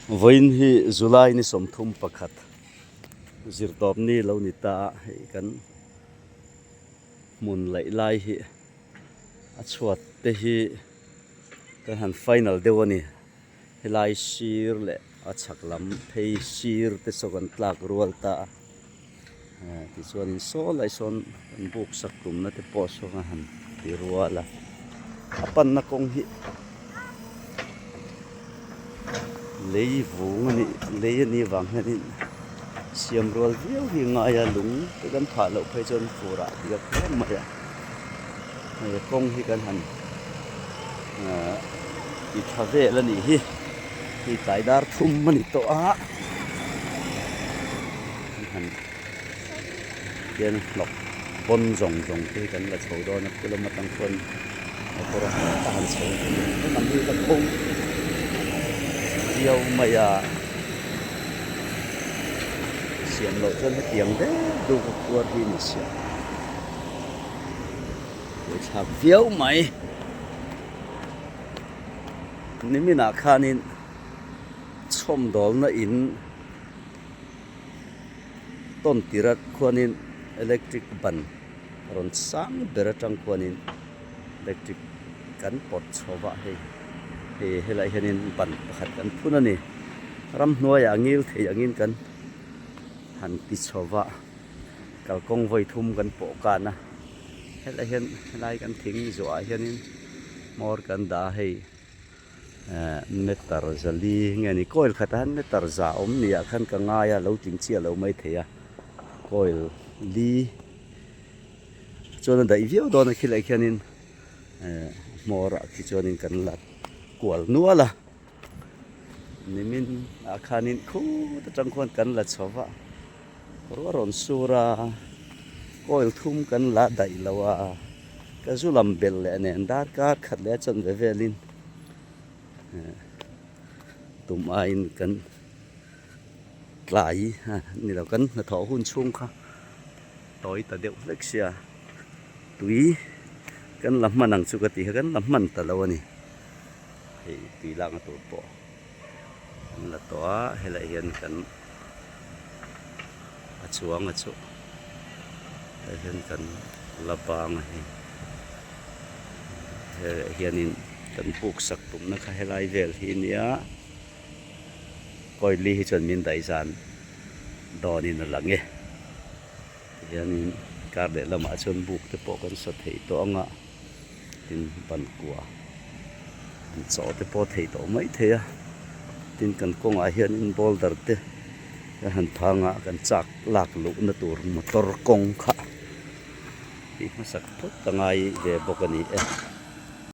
Vawiin hi July ni 31 zirtawp ni lo ni ta a, hei kan hmun laih lai hi a chhuat te hi kan han final deuh a ni. Helai sir leh a chhak lam phei sir te saw kan tlak rual ta a tichuanin saw lai sawn kan buk sak tumna te pawh saw a han ti rual a a panna kawng hi lei vung a nih lei a nih vang hianin siam rual viau hi a ngai a lung te kan phah loh phei chuan fur ah diak hle mai a hei kawng hi kan han ahh ti tha vel a nih hi hei tlai dar thum a ni tawh a kan han hian hlawk pawn zawng zawng te hi kan la chho dawn a khu lam atang khuan motor a han chho lam hi ka kawng viau mai a siam loh chuan hetiang deuh deuh ka khuar hi a ni sia buaithlak viau mai niminah khanin chhawmdawlna in tawn tirh ah khuanin electric ban rawn sang ber atang khuanin electric kan pawt chho va hei hei helaiah hianin ban pakhat kan phun a ni ramhnuaiah a ngil thei angin kan han ti chho va kalkawng vawi thum kan pawh kan a helaiah hian helai kan thing zawhah hianin hmawr kan dah a hei. Ehh meter zali nge ni coil khatah hian meter za awm ni ah khan ka ngai a lo tling chiah lo mai thei a coil li chuan a daih viau dawn a khilai khianin ehh hmawr ah khi chuanin kan la kual nual a nimin ah khanin khut atang khuan kan la chho va ruah rawn sur a coil thum kan la daih lo a. Ka zu lam belh leh nen darkar khat leh a chanve velin tum aiin kan tlai a ni lo kan hnathawh hun chhung kha tawi ta deuh hlek sia tui kan la hman ang chu ka ti kha kan la hman ta lo a ni hei tui lakna tur pawh kan la tawh a helaiah hian kan a chuang a chu tah hian kan la bang a hei helaiah hianin kan buk sak tumna kha helai vel hi ania kawili hi chuan min daih zan dawnin a lang e tihianin kar leh lamah chuan buk te pawh kan sa thei tawh ang a tin ban kua an chaw te pawh thei tawh mai thei a tin kan kawngah hianin boulder te kan han phang a kan chak lak luhna tur motor kawng kha tih hmasak phawt a ngai ve bawk a ni e.